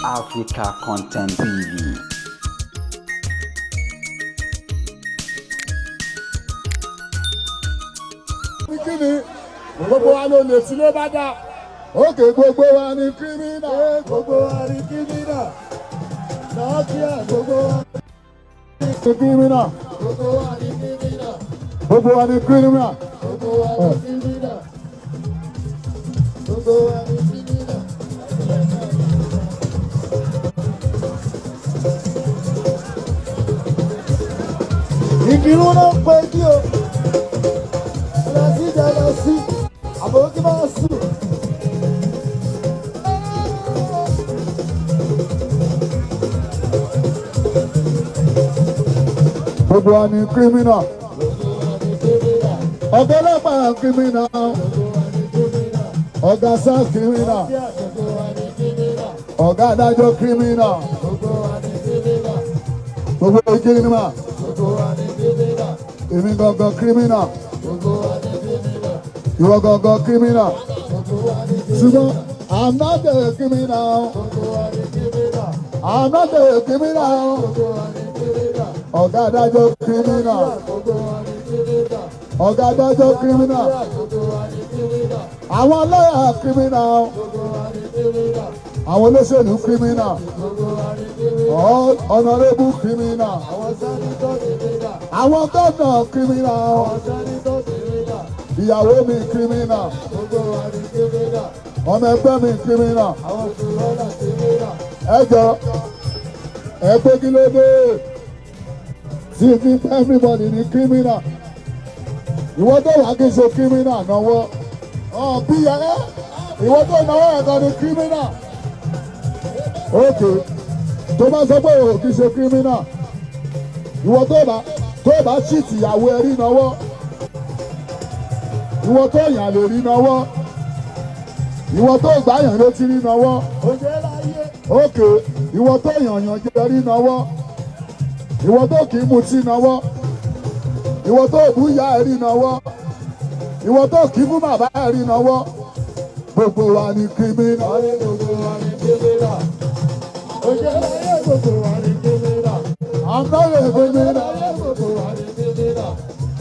Africa Content TV. Ní kí ni gbogbo wa ló lè tí ló bá dá òkè, gbogbo wa ní criminal. Gbogbo wa ní criminal lọ́kíà, gbogbo wa Ní criminal. Gbogbo wa ní criminal. Gbogbo wa ní criminal. Gbogbo wa ní criminal, gbogbo wa ní criminal. Ìkírun ló ń pè bí o lọ sí ìjà lọ sí àbókí máa sùn. Gbogbo wa ní criminal. Gbogbo wa ní criminal. Ọ̀gá ọlọ́pàá criminal. Gbogbo wa ní criminal. Ọ̀gá SARS criminal. Lọ́kíà, gbogbo wa ní criminal. Ọ̀gá adájọ́ criminal. Gbogbo wa ní criminal. Gbogbo criminal. Gbogbo wa ní criminal. Èmi gangan criminal. Gbogbo wa ní criminal. Ìwọ gangan criminal. Gbogbo wa ní Ṣùgbọ́n criminal. I'm not a criminal. Gbogbo wa ní criminal. I'm not a criminal. Gbogbo wa ní criminal. Ọ̀gá adájọ́ criminal. Gbogbo wa ní criminal. Ọ̀gá adájọ́ criminal. Gbogbo wa ní criminal. Àwọn lọ́yà criminal. Gbogbo wa ní criminal. Àwọn olóṣèlú criminal. Gbogbo wa ní criminal. All honourable criminal. Àwọn senator criminal. Àwọn gómìnà criminal. Àwọn senator criminal. Ìyàwó mi criminal. Gbogbo wa ní criminal. Ọmọ ẹgbẹ́ mi criminal. Àwọn sùrọ́là criminal. Ẹ jọ, ẹ pé kí ló dé tí fi everybody ní criminal? Ìwọ tó wà kí n ṣe criminal, náwó ọ bí ẹ. Ìwọ tó náwó ẹ̀ kan ní criminal. Ok, tó bá sọ pé o kì í ṣe criminal, ìwọ tó bá cheat ìyàwó ẹ rí, náwó. Ìwọ tó yàn lè rí, náwó. Ìwọ tó gbàyàn létí rí, náwó. Òjé láyé. Ókè, ìwọ tó yànyàn jẹ rí, náwó. Ìwọ tó kì í mutí, náwó. Ìwọ tó bú ìyá ẹ rí, náwó. Ìwọ tó kì í fún bàbá ẹ rí, náwó. Gbogbo wa ní criminal. Wọ́n ní gbogbo wa ní criminal. Òjé láyé, gbogbo wa ní criminal. I'm not a Òjé criminal. láyé, gbogbo wa ní criminal.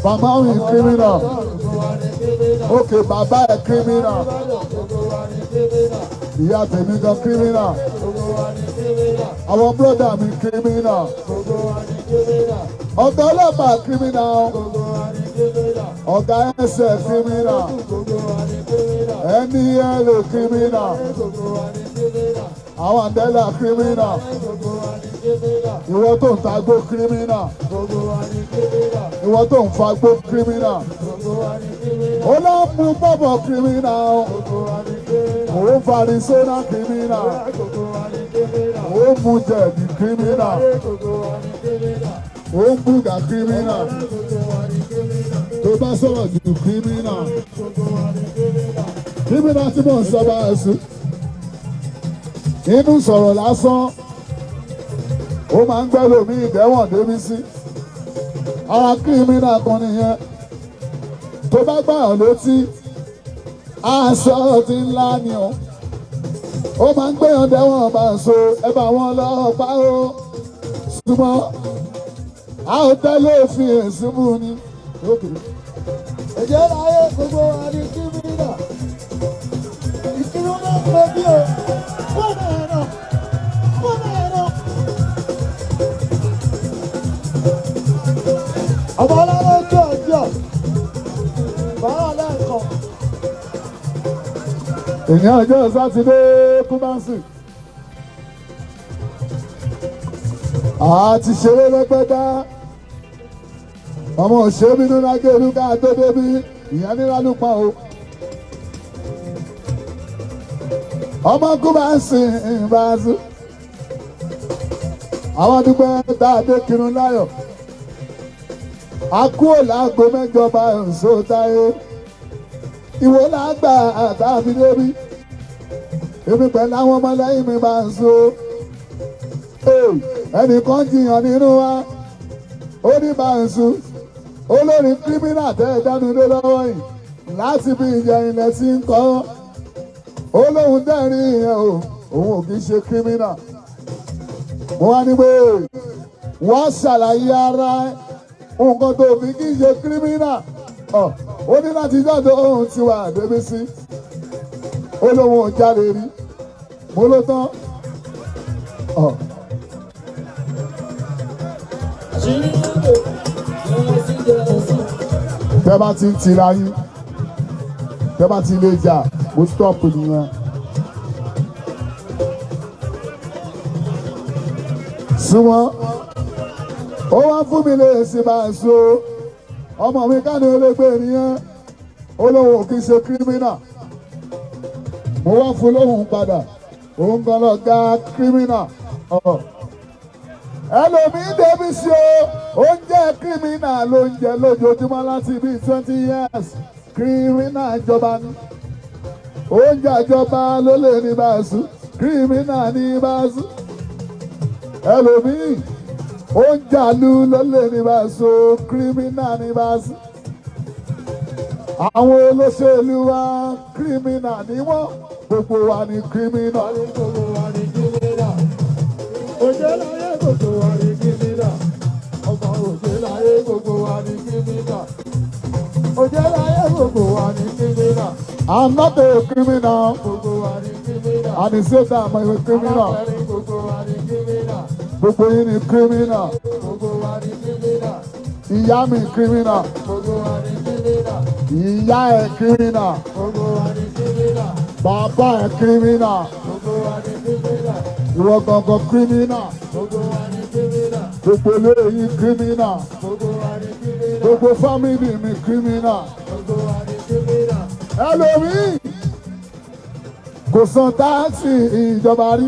Màmá mi criminal. Gbogbo wa ní criminal. Ókè, bàbá ẹ criminal. Gbogbo wa ní criminal. Ìyá tèmi gan criminal. Gbogbo wa ní criminal. Àwọn brother mi criminal. Gbogbo wa ní criminal. Ọ̀gá ọlọ́pàá criminal. Gbogbo wa ní criminal. Ọ̀gá ẹsẹ̀ criminal. Gbogbo wa ní criminal. NDLEA criminal. Gbogbo wa ní criminal. Àwọn àndẹ́là criminal. Gbogbo wa ní criminal. Ìwọ tó ń tagbó, criminal. Gbogbo wa ní criminal. Ìwọ tó ń fagbó, criminal. Gbogbo wa ní criminal. Ó lọ mú bọ́bọ̀, criminal. Gbogbo wa ní criminal. Òun farisona, criminal. Gbogbo wa ní criminal. Òun mú jẹ̀bi, criminal. Gbogbo wa ní criminal. Òun búgà, criminal. Gbogbo wa ní criminal. Tó bá sọ̀rọ̀ jù, criminal. Gbogbo wa ní criminal. Criminal tí mò ń sọ bá ẹ sùn inú sọ̀rọ̀ lásán, ó máa ń gbẹ́ lómi ìdẹ́wọ̀n débi sí ara. Criminal kan nìyẹn. Tó bá gbàyàn létí, aṣọ ti ńlá ni o, ó máa ń gbéyàn dẹ́wọ̀n bá ń so ẹ bá wọn lọ́pàá o. Ṣùgbọ́n a ò tẹ́lẹ̀ òfin èsìmù ni. Òjé láyé, gbogbo wa ní criminal. Ìkírun náà ń pè bí o. Fún ẹ̀rọ. Fún ẹ̀rọ. Ọmọ ọlọ́run jọ jọ. Bàá lẹ́ẹ̀kan. Èèyàn ọjọ́ Sátidé kúbánsì àti ṣeré lẹ́gbẹ́dá, ọmọ òṣèbínú lágẹ̀lú ká tó débi ìyẹn ní lálùpọ̀ o. Ọmọ kúbánsì ìbáṣu àwọn dúpẹ́ tá a dé kírun láyọ̀. A kúrò láago 8 bá ǹso táyé ìwọ làgbà àtàbí débi, èmi pẹ̀lú àwọn ọmọlẹ́yìn mi bá ń so. Ẹnìkan jiyàn nínú wa, ó ní bá ń sun olórin criminal tẹ́ ẹ dánu lé lọ́wọ́ yìí láti bí ìjẹ ilẹ̀ tí ń kọ́. Ó lóun dẹ́rìn ìyẹn o, òun ò kì í ṣe criminal. Mo wá ní pé wọ́n ṣàlàyé ara nǹkan tó fi kí n ṣe kírímínà. Ó ní láti jáde ohun tí wà débi sí. Ó lóun ò jáde rí. Mo ló tán. Tẹ́ bá ti ń tira yín, tẹ́ bá ti lè jà, mo stop nìyẹn. Súnmọ́, ó wá fún mi lè ṣe bá a so. Ọmọ mi ká ní olégbé nìyẹn. Ó lóun ò kí ń ṣe kírímínà. Mo wá fún lóhùn padà. Òun gan lọ ga kírímínà. Ẹlòmíín débi sí o, oúnjẹ kírímínà ló ń jẹ lójoojúmọ́ láti bíi 20 years. Kírímínà ìjọba ni. Oúnjẹ ìjọba ló lè ní báṣu. Kírímínà ní báṣu. Ẹlòmíín oúnjẹ àlù ló lè ní báṣu. Kírímínà ní báṣu. Àwọn olóṣèlú wa kírímínà ni wọ́n. Gbogbo wa ní kírímínà. Gbogbo wa ní kírímínà. Òjé láyé gbogbo wa ní kírímínà. Ọmọ òjé láyé gbogbo wa ní kírímínà. Òjé láyé gbogbo wa ní kírímínà. I'm not a criminal. Gbogbo wa ní kírímínà. At the same time, I'm a criminal. Alápẹ̀rẹ̀ gbogbo wa ní kírímínà. Gbogbo yín ni criminal. Gbogbo wa ní kírímínà. Ìyá mi criminal. Gbogbo wa ní kírímínà. Ìyá ẹ̀ criminal. Gbogbo wa ní kírímínà. Bàbá ẹ̀ criminal. Gbogbo wa ní kírímínà. Ìwọ gangan criminal. Gbogbo wa ní kírímínà. Gbogbo ilé yín criminal. Gbogbo wa ní kírímínà. Gbogbo family mi criminal. Gbogbo wa ní kírímínà. Ẹlòmíì kò san táàsì ìjọba rí.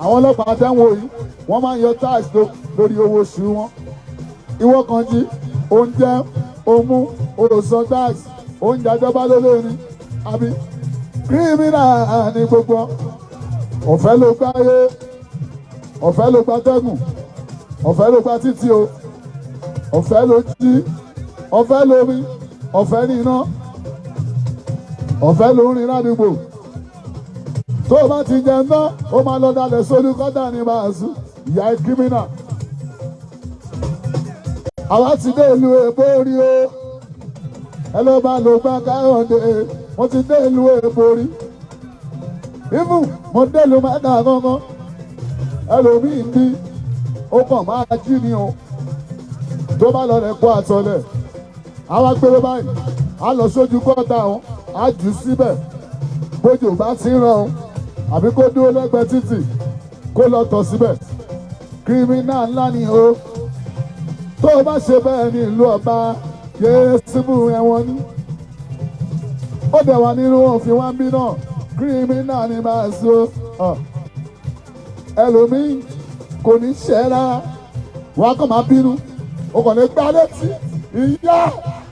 Àwọn ọlọ́pàá tẹ́wọ̀n yìí wọ́n máa ń yọ táàsì lórí owó oṣù wọn. Ìwọ kan jí oúnjẹ òmu òsàn táàsì oúnjẹ ìjọba lólórí àbí kírímínà ní gbogbo. Ọ̀fẹ́ ló gbáyé, ọ̀fẹ́ ló gba tẹ́gùn, ọ̀fẹ́ ló gba títì o, ọ̀fẹ́ ló jí, ọ̀fẹ́ lómi, ọ̀fẹ́ ní iná, ọ̀fẹ́ ló ń rìn ládùúgbò. Tó o bá ti jẹun tán, ó máa lọ dalẹ̀ sórí kọ́tà ní báàsù, ìyá ẹ kírímínà. Àwa ti dé ìlú èbó rí o, ẹ ló bá ló bá Káyọ̀dé, mo ti dé ìlú èbó rí. Even mo dé ìlú Mẹ́kà gangan, ẹlòmíì ń bí, ó kàn máa jí ni o. Tó bá lọ rẹ̀ kó àtọ̀lẹ̀, àwa gbére báyìí, a lọ sójú kọ́tà o, a jù síbẹ̀. Bójú bá ti ń ràn o, àbí kó dúró lẹ́gbẹ̀ẹ́ títì, kó lọ tọ̀ síbẹ̀. Kírímínà ńlá ni o. Tó o bá ṣe bẹ́ẹ̀ ní ìlú ọba, yéé síbù ẹ̀wọ̀n ni. Ó dẹ̀ wà nínú òfin wá ń bí náà, kírímínà ni máa so. Ẹlòmíì kò ní ṣẹ́ rárá, wàá kàn máa bínú, o kàn lè gbá létí, ìyá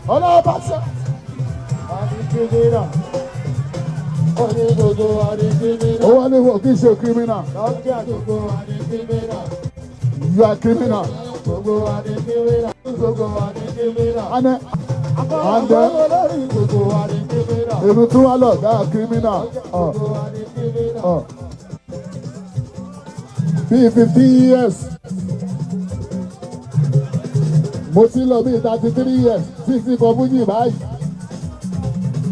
ọlọ́ọ̀bá ṣe. Wa ní kírímínà. Ó ní gbogbo wa ní kírímínà. Ó wá ní wọ́n kì í ṣe kírímínà. Lọ́jà gbogbo wa ní kírímínà. You are criminal. Gbogbo wa ní kírímínà. Gbogbo wa ní kírímínà. And Àbọ̀ olórí gbogbo wa ní kírímínà. èmi tún wá lọ̀gá criminal. Gbogbo wa ní kírímínà. Bíi 15 years. Mo ti lọ bíi 33 years tí kọ fújì báyìí.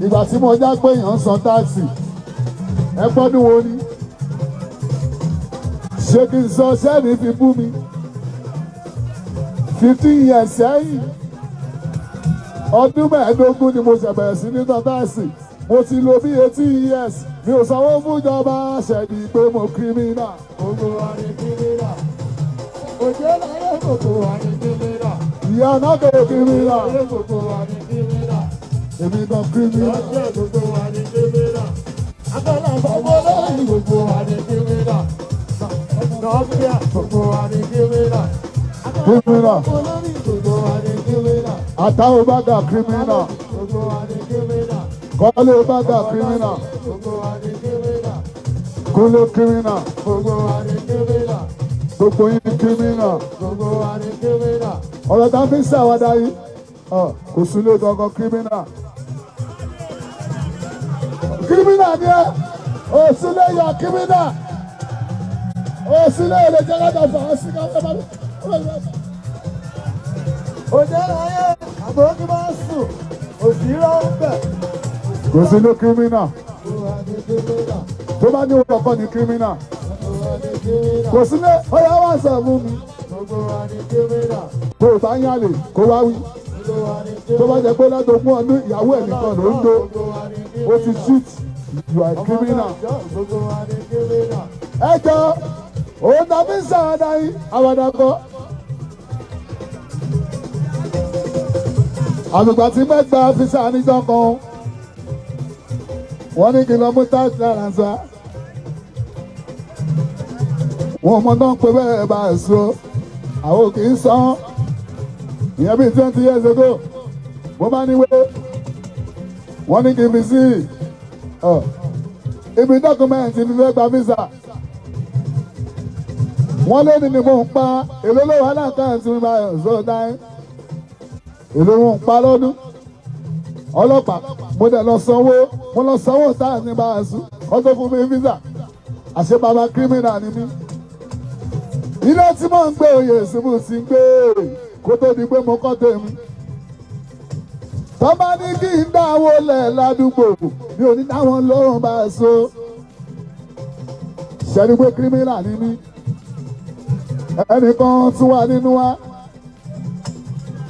Ìgbà tí mo já pé èèyàn ń san táàsì. Ẹ gbọ́dún wo ni? Ṣé kí n sọ sẹ́mi fi bú mi? 15 years sẹ́yìn. Ọdún 15 ni mo ṣẹ̀ bẹ̀rẹ̀ sí ní san táàsì. Mo ti lò bí 18 years. Mi ò sanwó fún ìjọba ṣẹ̀dí pé mo criminal. Gbogbo wa ní kírímínà. Òjé láyé gbogbo wa ní kírímínà. Ìyá náà kò criminal. Láyé gbogbo wa ní kírímínà. Èmi gan criminal. Lọ́jà gbogbo wa ní kírímínà. Abọ́lá fọwọ́ lórí gbogbo wa ní kírímínà. Lọ́jà gbogbo wa ní kírímínà. Criminal. Olórí gbogbo wa ní kírímínà. Àtàwọn bá gà criminal. Gbogbo wa ní kírímínà. Kọ́lé bá gà criminal. Gbogbo wa ní kírímínà. Kúnlé criminal. Gbogbo wa ní kírímínà. Gbogbo yín criminal. Gbogbo wa ní kírímínà. Ọ̀rọ̀ tá a fi ń ṣàwádà yìí, kò súnlé gangan criminal. Criminal ni ẹ́, òsínlé yọ criminal. Ó sílé èdè jẹ́ kájà fà á sí ká fẹ́ máa. Òjò láyé àbókí máa ń sùn, òsì rán ń bẹ̀. Kò sí ní kírímínà. Gbogbo wa ní kírímínà. Tó bá ní ọkọ ní kírímínà. Gbogbo wa ní kírímínà. Kò sí ní ọyá wà sọ fún mi. Gbogbo wa ní kírímínà. Kò bá yálè kó wá wí. Gbogbo wa ní kírímínà. Tó bá jẹ́ pé látogún ọdún ìyàwó ẹ̀ nìkan ló ń do. Gbogbo wa ní Ó ti kírímínà. cheat. You are a criminal. Gbogbo wa ní kírímínà. Ẹ jọ òun tàbí sàwádà yín àwàdà kọ. Àgbègbè tí mẹ́gbà fisa níjọ́ kan wọ́n ní kí n lọ mú táàtì lára ń sá. Wọ́n mọ tán pé bẹ́ẹ̀ bá a sọ àwọn kì í san ìyẹn bíi 20 years ago mo bá ní wé wọ́n ní kí n fi sí ibi document mi fẹ́ gba visa wọ́n lé ní ni mò ń pa èló ló wà lákàntì mi báyọ̀ zó dáin èló mò ń pa lọ́dún ọlọ́pàá mo dẹ̀ lọ sanwó mo lọ sanwó táà ní bá a sùn kọ́ tó fún mi visa àṣé bàbá criminal ni mí ilé tí mò ń gbé oyè ìsinmi ti ń gbé kó tó di pé mo kọ́ tèmi tọ́ bá ní kí n dáwó lẹ̀ ládùúgbò mi ò ní dáwọn lóhùn bá a so ṣẹ́ni pé criminal ni mí ẹnìkan tún wà nínú wa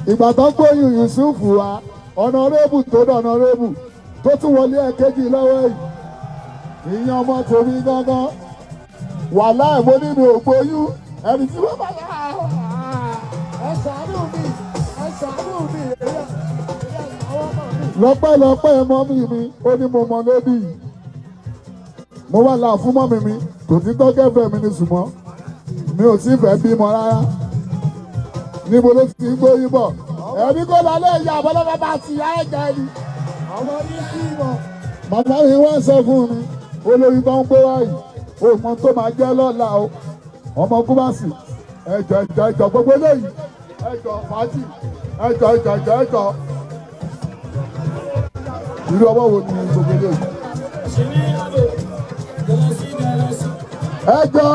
ìgbà tó gbóyún Yusuf wa honourable tó dọ̀ honourable tó tún wọlé ẹ̀kejì lọ́wọ́ yìí ìyẹn ọmọ tèmi gángan wàláì mo ní mi ò gbóyún ẹni tí wọ́n bá yà á. Ẹ ṣàánú mi, ẹ ṣàánú mi, èyí àwọn ọmọ mi. Lọ́pẹ́lọpẹ́ mọ́mí mi ó ní mo mọ lébì yìí mo wà láà fún mọ́mí mi kò tí tọ́kẹ́fẹ́ mi ní ṣùgbọ́n mi ò tí fẹ́ bímọ rárá níbo ló ti ń gbóyún bọ̀ ẹ̀mí kò lálẹ́ ìyá àbọ̀lọ́fẹ́ bá ti yá ẹ̀jẹ̀ ni. Àwọn ní kí mọ̀. Màmá mi wá sọ fún mi olórí tó ń gbé wáyìí o mọ tó máa jẹ́ lọ́la o ọmọ kúbásì ẹjọ ẹjọ ẹjọ gbogbo eléyìí ẹjọ fàájì ẹjọ ẹjọ ẹjọ ẹjọ irú ọwọ́ wo ni gbogbo eléyìí. Ẹjọ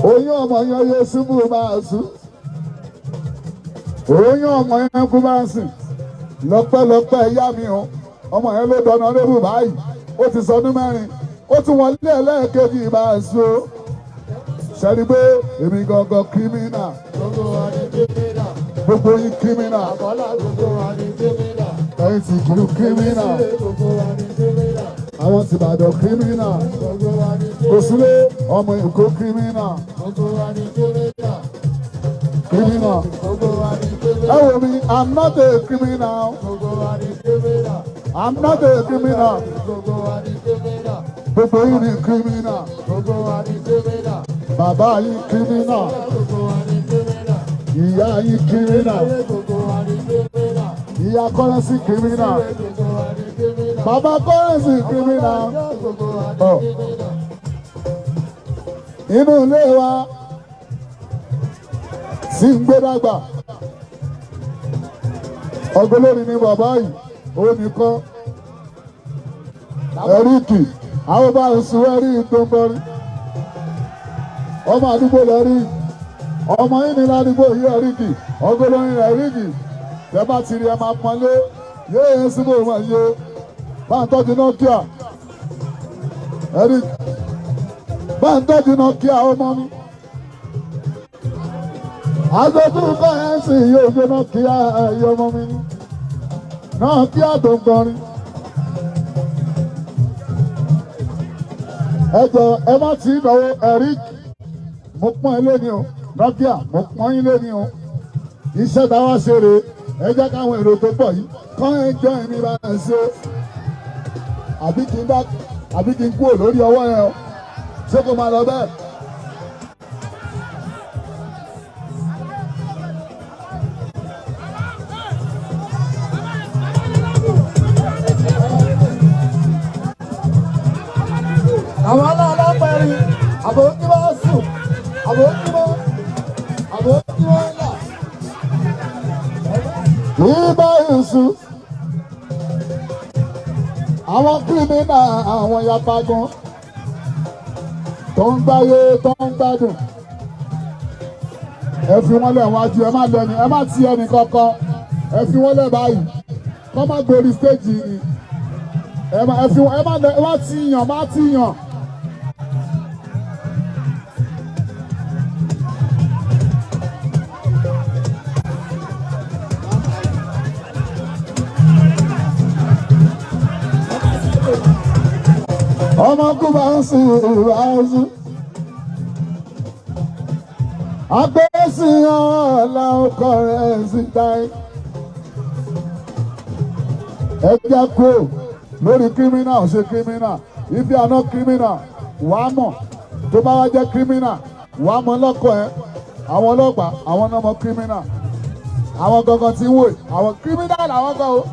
oyún ọmọ yẹn yóò ṣubú máa sùn oyún ọmọ yẹn kú máa sùn lọ́pẹ́lọpẹ́ ìyá mi o ọmọ yẹn ló dọ̀nà lébù báyìí ó ti sọdún 4 ó tún wọlé ẹlẹ́ẹ̀kejì máa so sẹ́ni pé èmi gangan kírímínà. Gbogbo wa ní kírímínà. Gbogbo yín kírímínà. Àbọ́lá gbogbo wa ní kírímínà. Ẹ̀yin ti kìlú kírímínà. Gbogbo wa ní kírímínà. Àwọn ti Ìbàdàn kírímínà. Gbogbo wa ní kírímínà. Kòsílé ọmọ Èkó kírímínà. Gbogbo wa ní kírímínà. Kírímínà. Gbogbo wa ní kírímínà. Ẹ wo mi, I'm not a criminal. Gbogbo wa ní kírímínà. I'm not a criminal. Gbogbo wa ní kírímínà. Gbogbo yín ni kírímínà. Gbogbo wa ní kírímínà. Bàbá yín kírímínà. Gbogbo wa ní kírímínà. Ìyá yín kírímínà. Gbogbo wa ní kírímínà. Ìyá Currency kírímínà. Gbogbo wa ní kírímínà. Bàbá Currency kírímínà. Gbogbo wa ní Ọ̀. kírímínà. Inú ilé wa tí ń gbé dàgbà ọgọlórí ni bàbá yìí ó nìkan ẹríkì àwọn bá ń sun ẹrí tó ń bọrí ọmọ àdúgbò lẹ́rí ọmọ yìí ní ládùúgbò yìí ẹríkì ọgọlórí ẹríkì tẹ bá ti rí ẹ máa pọnlé yóò yẹn síbò wọn yé bá ń tọ́jú Nokia ẹríkì bá ń tọ́jú Nokia ọmọ mi aṣojú Currency yóò gbé Nokia ẹyọ ọmọ mi ní Nokia tó ń kọrin. Ẹ jọ ẹ má ti náwó Eric mo pọ́n ẹ lónìí o Nokia mo pọ́n yín lónìí o iṣẹ́ táwa ṣe rèé ẹ jẹ́ káwọn èrò tó pọ̀ yìí kọ́ ẹ jọ ẹ̀mí bá ẹ ṣe àbí kí n dá àbí kí n kúrò lórí ọwọ́ yẹn o ṣé kò máa lọ bẹ́ẹ̀. Àwọn aláàlápẹ̀rin, àbókí máa sùn, àbókí máa, àbókí máa là. Ibà ìṣù àwọn kírímínà àwọn yapa gan Tó ń gbáyé tó ń gbádùn. Ẹ fi wọ́n lẹ̀ wájú, ẹ má lẹ́nu, ẹ má ti ẹnì kankan. Ẹ fi wọ́n lẹ̀ báyìí. Kọ́ má gorí stéèjì yìí. Ẹ má ẹ fi wọ́n ẹ má lẹ ẹ má ti yàn má ti yàn. Ọmọ kú bá ń sìn ìwáṣú. Agbésí ọ̀la ọkọ rẹ̀ sí táyé. Ẹ jẹ́ kúrò lórí criminal ṣe criminal. If you are not criminal, wàá mọ̀. Tó bá wá jẹ́ criminal, wàá mọ̀ lọ́kọ̀ ẹ. Àwọn ọlọ́pàá, àwọn náà mọ̀ criminal. Àwọn gangan tí ń wò yìí, àwọn criminal làwọn gan o.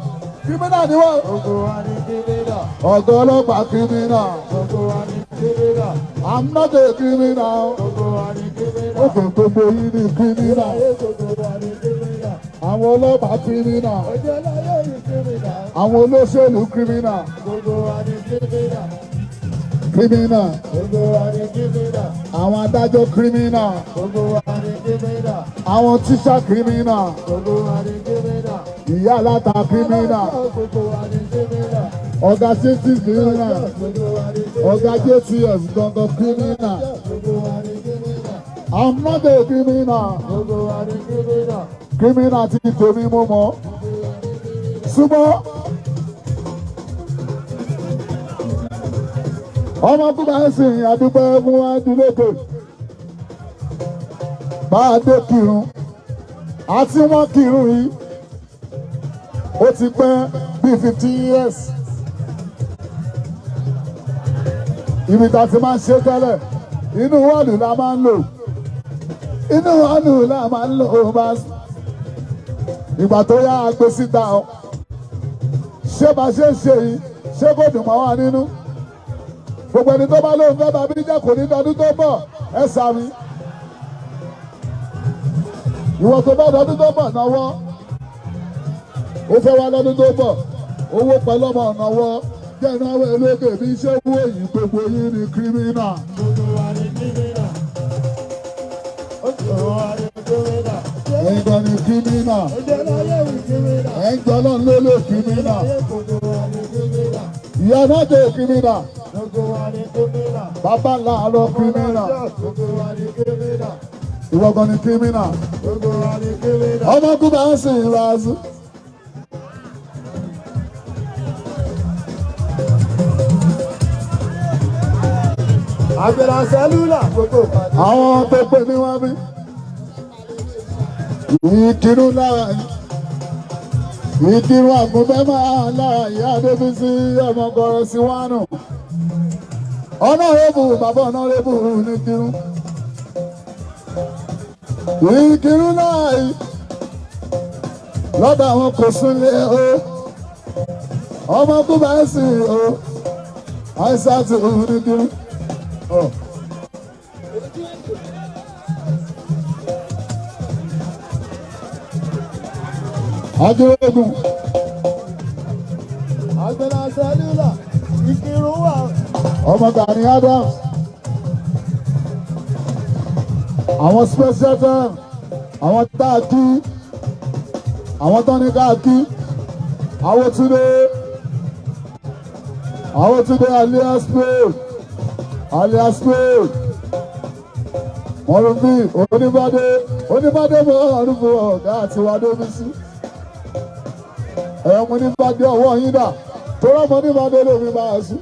Criminal ni wọ́n. Gbogbo wa ní kírímìnà. Ọ̀gá ọlọ́pàá criminal. Gbogbo wa ní kírímìnà. I'm not a criminal. Gbogbo wa ní kírímìnà. Ó kò gbogbo yín ní criminal. Ayé gbogbo wa ní kírímìnà. Àwọn ọlọ́pàá criminal. Ọjọ́ láyé yìí kírímìnà. Àwọn olóṣèlú criminal. Gbogbo wa ní kírímìnà. Criminal. Gbogbo wa ní kírímìnà. Àwọn adájọ́ criminal. Gbogbo wa ní kírímìnà. Àwọn tíṣà criminal. Gbogbo wa ní kírímìnà. Ìyá aláta criminal. Gbogbo wa ní kírímìnà. Ọ̀gá safety criminal. Gbogbo wa ní kírímìnà. Ọ̀gá JTF gangan criminal. Gbogbo wa ní kírímìnà. I'm not a criminal. Gbogbo wa ní kírímìnà. Criminal ti tèmi mú mọ́. Ṣùgbọ́n ọmọ kúbà ń sìn àdúgbò fún adúlókè. Bá a dé kírun, àti wọ́n kírun yìí, ó ti pẹ́ bíi 15 years. Ibi tá a ti máa ń ṣe tẹ́lẹ̀, inú wọ́ọ̀lù la máa ń lò. Inú wọ́ọ̀lù la máa ń lò ó bá ìgbà tó yá a gbé síta o. Ṣé bá ṣe ń ṣe yìí, ṣé kò dùn mọ́ wa nínú? Gbogbo ẹni tó bá lóun fẹ́ bá bí jẹ́ kò ní dọdún tó bọ̀, ẹ sàmì. Ìwọ tó bá dọdún tó bọ̀ náwó. Ó fẹ́ wá lọ́dún tó bọ̀, owó pẹ̀lú ọmọ náwó. Jẹ́ ìnáwó elókè bí iṣẹ́ owó yìí gbogbo yín ní kírímínà. Gbogbo wa ní kírímìnà. Gbogbo wa ní kírímìnà. Ẹ̀yin gan ni kírímínà. Ọjọ́ láyé yìí kírímìnà. Ẹ̀yin gan lọ́n ló lè kírímínà. Ayé gbogbo wa ní kírímìnà. Ìyá náà dé kírímínà. Gbogbo wa ní kírímìnà. Bàbá ńlá àlọ́ kírímínà. Gbogbo wa ní kírímìnà. Ìwọ gan ni kírímínà. Gbogbo wa ní kírímìnà. Ọmọ kú bá ń sìn ìrazú. Àgbẹ̀rẹ̀ sẹ́lúlà gbogbo pàdé. Àwọn tó pè ní wá bí. Ìkírun lára ìkírun àgùnbẹ́ máa lára ìyá Adébísí ọmọ kọrọ sí wánù. Ọ̀nàrẹ́bù bàbá ọ̀nàrẹ́bù ní kírun. Ìkírun lára yìí lọ́dọ̀ àwọn kò súnlé o. Ọmọ kú bá ń sìn o. Àìsàn ti hù ní kírun. Oh. Adéogun. Àgbẹ̀rẹ̀ sẹ́lúlà ìkírun wà. Ọmọ Gani Adams. Àwọn special time, àwọn tá a kí, àwọn tán ní ká kí, Awótúndé, Awótúndé alias Spade, alias Spade, Mọ̀rùnbí, Oníbádé, Oníbádé mọ̀ ọ̀rùn fún ọ̀gá àti Wádébísí. Ẹ̀yọ́ mo níbádé ọwọ́ yín dà, tó rọ́mọ níbádé lómi máa sùn.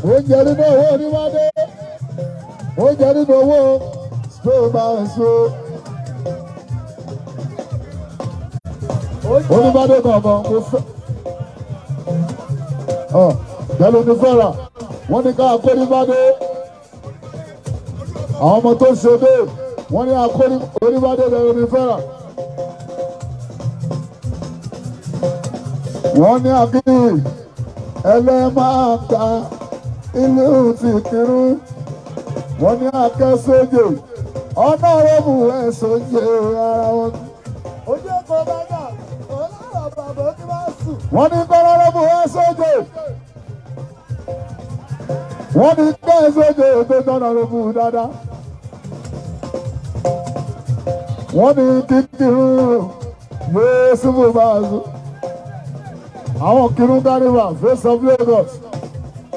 Oúnjẹ nínú owó oníwádé, oúnjẹ nínú owó spray máa ń so. Oníbádé gangan mo fẹ́. Ọ̀ jẹ́lu ní fẹ́ra, wọ́n ní ká kó oníbádé. Àwọn ọmọ tó ń ṣe dé, wọ́n ní akó oníbádé lẹ́nu ní fẹ́ra. Wọ́n ní akíní ẹlẹ́màá ìlú ti kiri. Wọ́n ní akẹ́sọ́jò ọ̀nàrẹ́bù ẹ̀sọ́jò ara wọn. Ojú ẹ̀kọ́ bá dà, ọlọ́rọ̀ bàbá ó ti máa sùn. Wọ́n ní kọ́lọ́rẹ́bù ẹ̀sọ́jò. Wọ́n ní kẹ́sọ́jọ́ tó tọ́nà ló fún un dáadáa. Wọ́n ní kíkírun yóò súnmù báàzù. Àwọn kírun káríwá Face of Lagos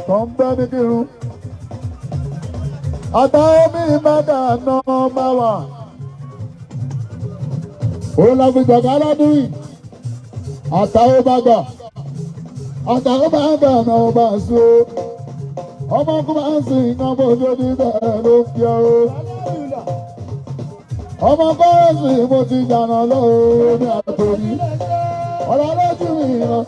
tó ń bẹ́ ní kírun. Àtàwọn míì bá dà náà bá wà. Òun la fi gbọ̀ngàn aládùn yìí. Àtàwọn bá gbà. Àtàwọn bá gbà náà bá so. Ọmọ kó máa ń sìn iná bó ṣe ní bẹ́ẹ̀ ló ń fi ọ́. Ọmọ kọ́ọ̀sì mo ti jànà lọ́wọ́ ní àtòrí. Ọ̀rọ̀ lójú mi ràn.